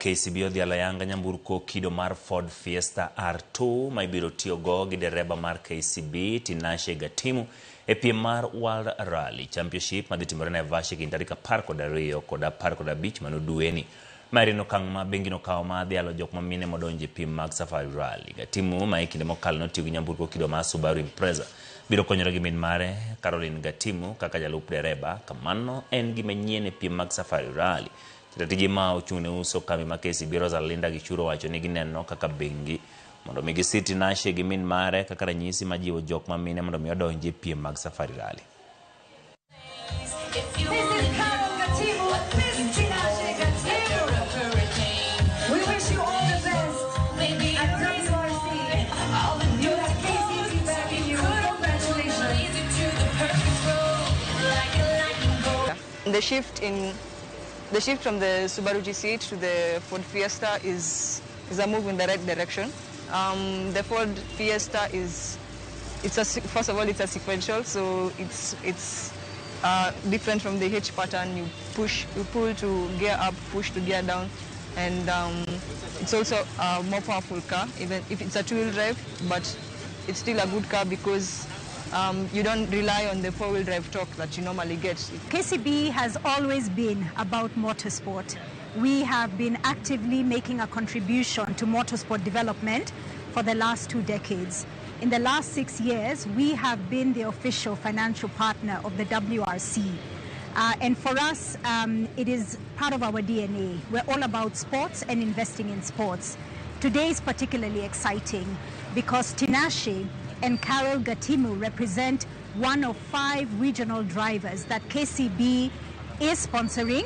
KCB odhialo ayanga nyamburko kido mar Ford Fiesta R2 ma ibiro tiyogo gi dereba mar KCB Tinashe Gatimu e piem mar World Rally Championship madhi timore Naivasha e kind tarik 12 kod 15 mano dweni. Maeri en okang' ma bengino okawo mar dhialo jok ma mine modonjo e piem mag Safari Rally. Gatimu ma e kinde mokalo notiyo gi nyamburko kido mar Subaru Impreza biro konyore gi min mare Caroline Gatimu kaka jalup dereba. Kamano en gima nyien e piem mag Safari Rally. Jatije ma ochung' ne uso kambi ma KCB Rosalinda Gichuru owacho ni gineno kaka bengi mondo mi gisir Tinashe gi min mare kaka ranyisi ma jiwo jok ma mine mondo mi odonji e piem mag Safari Rally. This is Carol Gatimu, Miss Tinashe Gatimu. We wish you all the best at WRC. You have KCB backing you. Congratulations. The shift from the Subaru GC8 to the Ford Fiesta is a move in the right direction. The Ford Fiesta is, it's a, first of all, it's a sequential, so it's different from the H pattern. You push, you pull to gear up, push to gear down, and it's also a more powerful car, even if it's a two-wheel drive, but it's still a good car because you don't rely on the four-wheel drive torque that you normally get. KCB has always been about motorsport. We have been actively making a contribution to motorsport development for the last 2 decades. In the last 6 years, we have been the official financial partner of the WRC. And for us, it is part of our DNA. We're all about sports and investing in sports. Today is particularly exciting because Tinashe and Carol Gatimu represent one of 5 regional drivers that KCB is sponsoring.